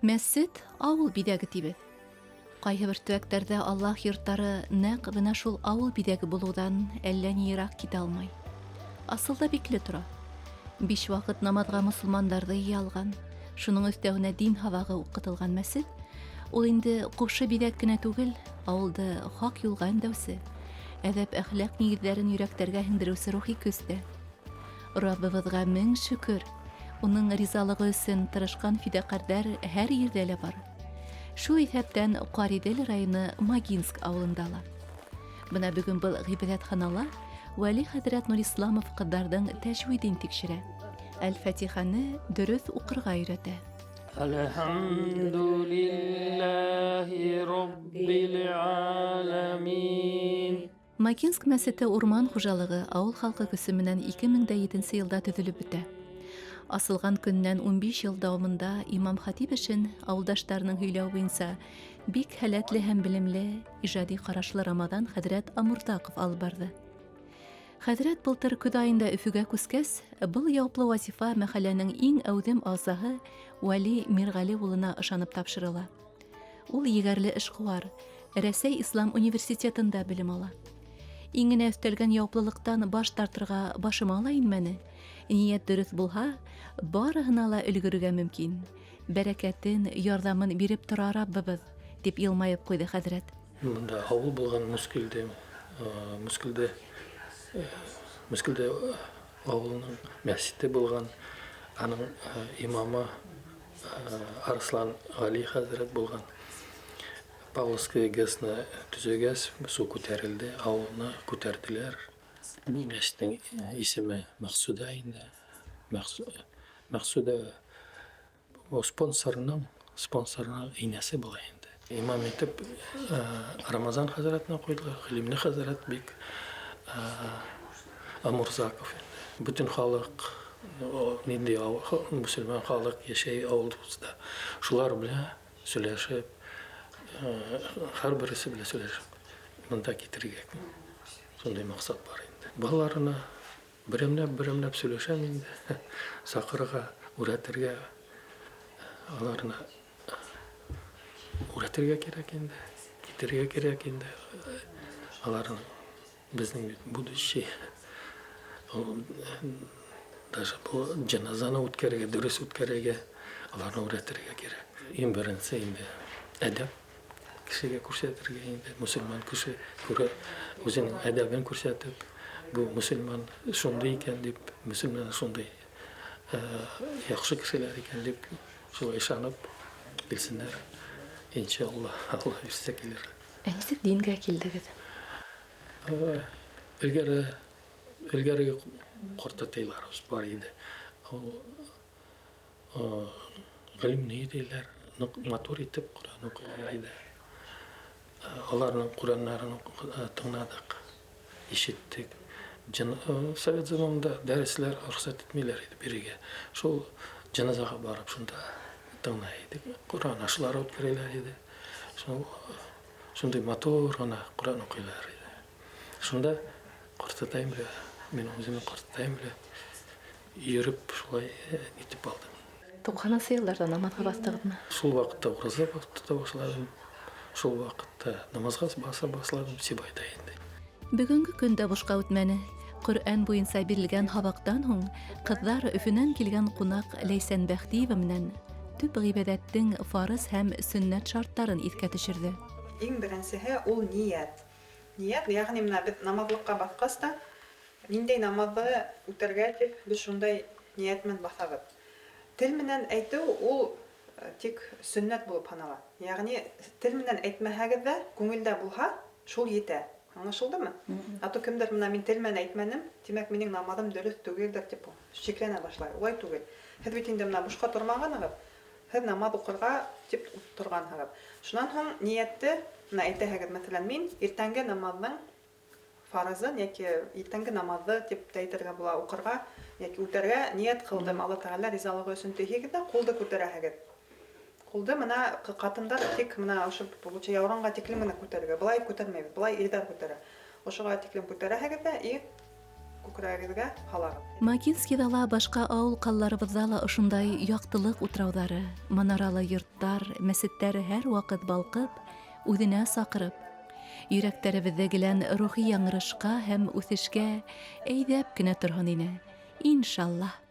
Мәсет авыл биҙәге тибеҙ. Ҡайһы бер төбәктәрҙә Аллаһ йорттары нәҡ бына шул авыл биҙәге булыуҙан әллә ни йыраҡ китә алмай. Асылда бикле тора. Биш ваҡыт намаҙға мосолмандарҙы йыя алған, шуның өҫтәүенә дин һабағы уҡытылған мәсет ул инде ҡупшы биҙәк кенә түгел, ауылды хаҡ юлға өндәүсе, әҙәп-әхлаҡ нигеҙҙәрен йөрәктәргә һеңдереүсе рухи көс тә. Раббыбыҙға мең шөкөр, уның ризалығы өсөн тырышҡан фидакарҙар һәр ерҙә лә бар. Шул иҫәптән Ҡариҙел районы Магинск ауылында ла. Бына бөгөн был ғибәҙәтханала Вәли хәҙрәт Нурисламов ҡыҙҙарҙың тәжвиден тикшерә. Әл-Фатиханы дөрөҫ уҡырға өйрәтә. Әлхәмдүлилләһи раббил аламин. Макинск мәсете урман хуҗалыгы авыл халкы көче менән 2007 нче елда төзелеп бетә. Асылган көннән 15 ел дәвамында имам-хатиб эшен авылдашларының һөйләве буенча бик һәләтле һәм белемле, иҗади карашлы Рамадан хәзрәт Амуртаков алып барды. Хәзрәт былтыр көҙ аенда Өфөгә күскәс, был яуаплы вазифа мәхәлләнең иң әүҙем ағзаһы Вәли Мирғәли улына ышанып тапшырыла. Ул егәрле эшкуар, Рәсәй ислам университетында белем ала. Иңенә өҫтәлгән яуаплылыҡтан баш тартырға башыма ла инмәне. Ниәт дөрөҫ булһа, барыһына ла өлгөрөргә мөмкин. Бәрәкәтен, ярҙамын биреп тора Раббыбыҙ, тип йылмайып ҡуйҙы хәҙрәт. Монда авыл булган Мөскилде, Мөскилде, Мөскилде авылының мәсҗиде булган. Аның имамы Арслан Гали хәзрәт булган. Павловская ГЭСны төзегәс, су күтәрелде, авылны күтәрделәр. Мәчетнең исеме Мәкъсүдә инде. Мәкъсүдә спонсорның спонсорның инәсе була инде. Имам итеп Рамазан хәзрәтне куйдылар, Гыйлемле хәзрәт бик Амурзаков инде. Бөтен халык нинди мөселман халык яшәй авылыбызда. Шулар белән сөйләшеп, һәрбересе белән сөйләшеп монда китерергә шундый максат бар инде. Балаларына берәмләп-берәмләп сөйләшәм инде. Чакырырга, үрәтергә аларны үрәтергә кирәк инде, китерергә кирәк инде. Аларның безнең бит будущий. Даже бу җеназаны үткәрергә, дөрес үткәрергә, аларны үрәтергә кирәк. Иң беренче инде әдәп кешегә күрсәтергә инде. Мөселман кеше күрә үзенең әдәбен күрсәтеп, бу мөселман шундый икән дип, мөселман шундый яхшы кешеләр икән дип, шулай ышанып килсеннәр. Иншалла, Алла бирсә килер. Ә ничек дингә килдегез? Элгәре, элгәреге картәтәйләребез бар иде. Ул гыйлемле иделәр, нык матур итеп Коръән укыйлар иде. Аларның Коръәннәрен тыңладык, ишеттек. Совет заманында дәресләр рөхсәт итмиләр иде бирергә. Шул җеназага барып шунда тыңлый идек. Коръән ашлары үткәрәләр иде. Шул шундый матур гына Коръән укыйлар иде. Шунда картатаем белән, мин үземнең картатаем белән йөреп шулай нитеп алдым. Туксанынчы елларда намазга бастыгызмы? Шул вакытта ураза тота башладым. Шул вакытта намазга баса башладым Сибайда инде. Бөгөнгө көн дә бушка үтмәне. Коръән буенча бирелгән һабактан һуң кызлар Өфөнән килгән кунак Ләйсән Бәхтиева менән төп гыйбадәттең фарыз һәм сөннәт шартларын иҫкә төшөрҙө. Иң беренсеһе ул ният. Ният, ягъни менә без намазлыкка баскач та, ниндәй намазны үтәргә дип без шундай ният белән басабыз. Тел менән әйтү ул тик сөннәт булып һанала. Ягъни тел менән әйтмәһәгез дә, күңелдә булһа, шул етә. Аңлашылдымы? А то кемдер менә мин тел менән әйтмәнем, димәк минең намазым дөрес түгелдер дип шикләнә башлай. Улай түгел. Һеҙ бит инде менә бушка тормағанығыҙ, һеҙ намаҙ уҡырға тип торғанһығыҙ. Шунан һуң ниәтте менә әйтәһегеҙ, мәҫәлән, мин иртәнге намаҙҙың фарызын йәки иртәнге намаҙҙы тип тә әйтергә була, уҡырға йәки үтәргә ниәт ҡылдым. Алла Тәғәлә ризалығы өсөн тиһегеҙ ҙә ҡулды күтәрәһегеҙ. Ҡулды мына ҡатындар тик мына ошо лучше яурынға тиклем генә күтәрергә. Былай күтәрмәйбеҙ, былай ирҙәр күтәрә. Ошоға тиклем күтәрәһегеҙ ҙә и Күкрәгегеҙгә һалағыҙ. Макинскийҙа ла, башҡа ауыл ҡалаларыбыҙҙа ла ошондай яҡтылыҡ утрауҙары, манаралы йорттар, мәсеттәр һәр ваҡыт балҡып, үҙенә саҡырып, йөрәктәребеҙҙе гелән рухи яңырышҡа һәм үҫешкә әйҙәп кенә торһон ине. Иншаллаһ.